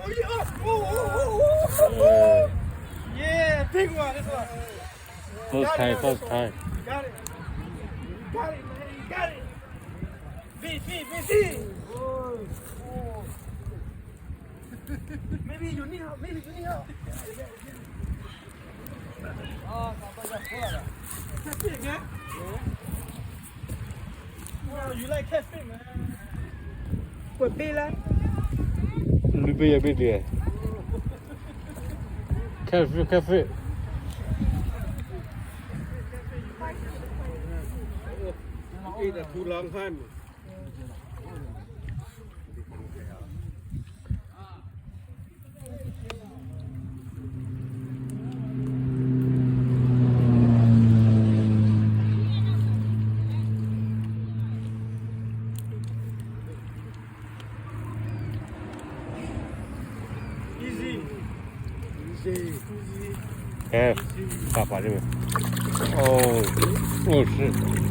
Oh, yeah. Oh, oh, oh, oh, oh. Yeah, big one, this one. First time, first time. Got it. Got it, man. You got it. Big, big, big, big. Oh, oh. Maybe you need help. Maybe you need help. Catfish, man. Wow, you like catfish, man? Put bait, lah. Lu bê ya bê dê. Catfish, catfish. Ê, too long time. Easy. Easy. 哎，大把这个。哦，哦，是。嗯。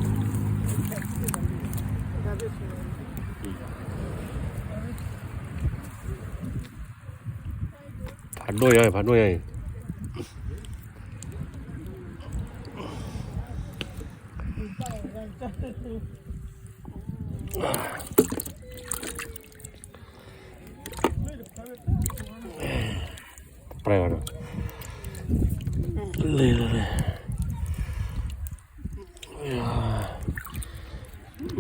ဖးဒိၣ်ညါအံၤ, ဖးဒိၣ်ညါအံၤ. ပြဲဝဲဒၣ်, လံလံ,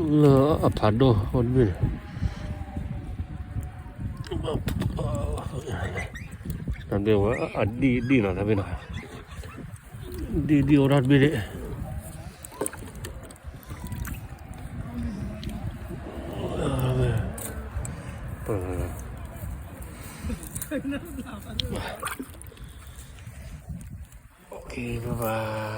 လၢအဖးဒိၣ်အိၣ်တဘ့ၣ်န့ၣ်, တၢ်ဘ့ၣ်ဝဲအဒံၣ်ဒံၣ်နီၤ, တၢ်ဘ့ၣ်နီၤ, ဒံၣ်ဒံၣ်အိၣ်တၢ်တဘ့ၣ်န့ၣ်. OK, bye bye.